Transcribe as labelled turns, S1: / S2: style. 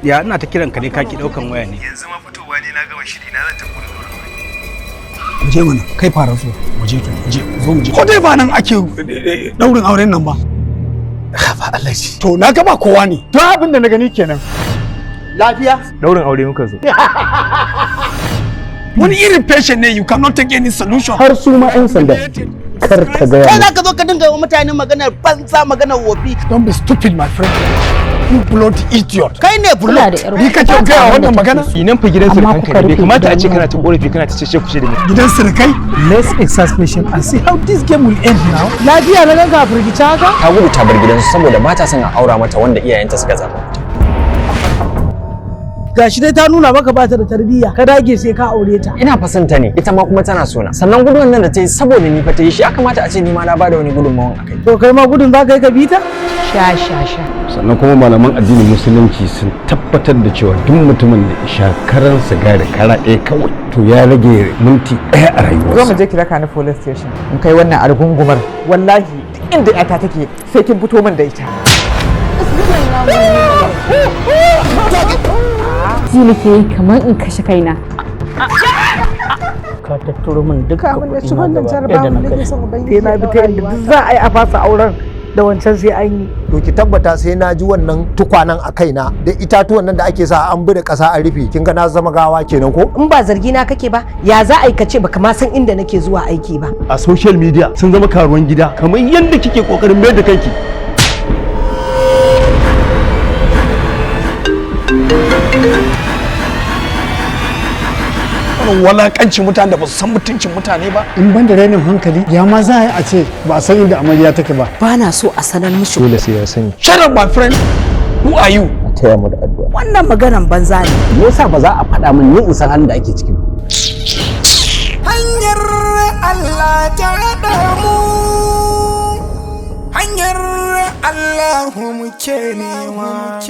S1: Ya ina ta kiran ka ne, ka ki daukan waya ne?
S2: Yanzu ma fitowa ne, na gama shiri na, zan tafi wurin ɗaurin aure.
S3: Mu je mana, kai fara zuwa. Mu je to, mu je, zo mu je. Ko dai ba nan ake daurin auren nan ba?
S1: Ba Allah ji.
S3: To, na ga ba kowa ne.
S4: To, abin da na gani kenan.
S5: Lafiya?
S4: Daurin aure muka zo.
S3: Wani irin patient ne, you cannot take any solution.
S4: Har su ma 'yan sanda kar ka gaya.
S5: Kai za ka zo ka dinga yi wa mutane maganar banza, maganar wofi.
S3: Don't be stupid, my friend, you bloody idiot.
S5: Kai ne
S6: Kula
S5: blood.
S6: da yar
S3: Ni kake gaya wannan magana?
S4: Inan fa gidan
S6: Amma
S4: surukanka
S6: kuka
S4: ne, bai
S6: rufe
S4: kamata a ce kana ta
S6: idanuwanku.
S4: korafi, kana ta cece kuce da ni.
S3: Gidan sirkai.
S7: Let's exercise patience and see how this game will end now.
S8: Lafiya na ganka a firgice haka?
S9: Ta gudu ta bar gidansu saboda ba ta son a aura mata wanda iyayenta suka zaba mata.
S8: Gashi dai ta nuna maka bata da tarbiyya, ka dage sai ka aure ta.
S9: Ina fa son ta ne, ita ma kuma tana sona. Sannan gudun nan da ta yi saboda ni fa ta yi shi, ya kamata a ce ni ma na bada wani gudunmawan akai.
S8: To, kai ma gudun za ka yi ka bi ta?
S6: Sha sha sha.
S10: Sannan kuma malaman addinin Musulunci sun tabbatar da cewa duk mutumin da ya sha karan sigari kara ɗaya kawai, to ya rage minti 1 a
S11: Zo mu
S10: rayuwarsa.
S11: je ki raka ni police station in kai wannan algungumar. Wallahi duk inda yata take sai kin fito min da ita.
S6: Ji nake yi kamar in kashe kaina.
S12: Ka tattaro min dukkan
S11: Kamun na
S12: kuɗi
S11: ci
S12: na
S11: wannan
S12: gaba ɗaya da
S11: jarabawa
S12: na
S11: nake
S12: kashe.
S11: son Ubangiji
S8: Sai na bi ta yadda duk za a yi a fasa auren da wancan, sai an yi.
S5: To, ki tabbata sai na ji wannan tukwanen a kaina da itatuwan nan da ake sa an bi da ƙasa an rufe. Kin ga na zama gawa kenan ko?
S8: In ba zargi na kake ba, ya za a yi ka ce baka ma san inda nake zuwa aiki ba?
S4: A social media sun zama karuwan gida kamar yadda kike kokarin mayar da kanki.
S3: Wannan walakanci, mutane da ba su san mutuncin mutane ba.
S7: In ban da rainin hankali, ya ma za a yi a ce ba a san inda amarya take ba?
S8: Ba na so a sanar mishi.
S4: Dole sai ya sani.
S3: Shut up, my friend. Who are you?
S9: A taya mu da addu'a.
S8: Wannan maganan banza ne.
S9: Me yasa ba za a faɗa min ni in san halin da ake ciki ba?
S2: Hanyar Allah ta haɗa mu, hanyar Allahu muke nema.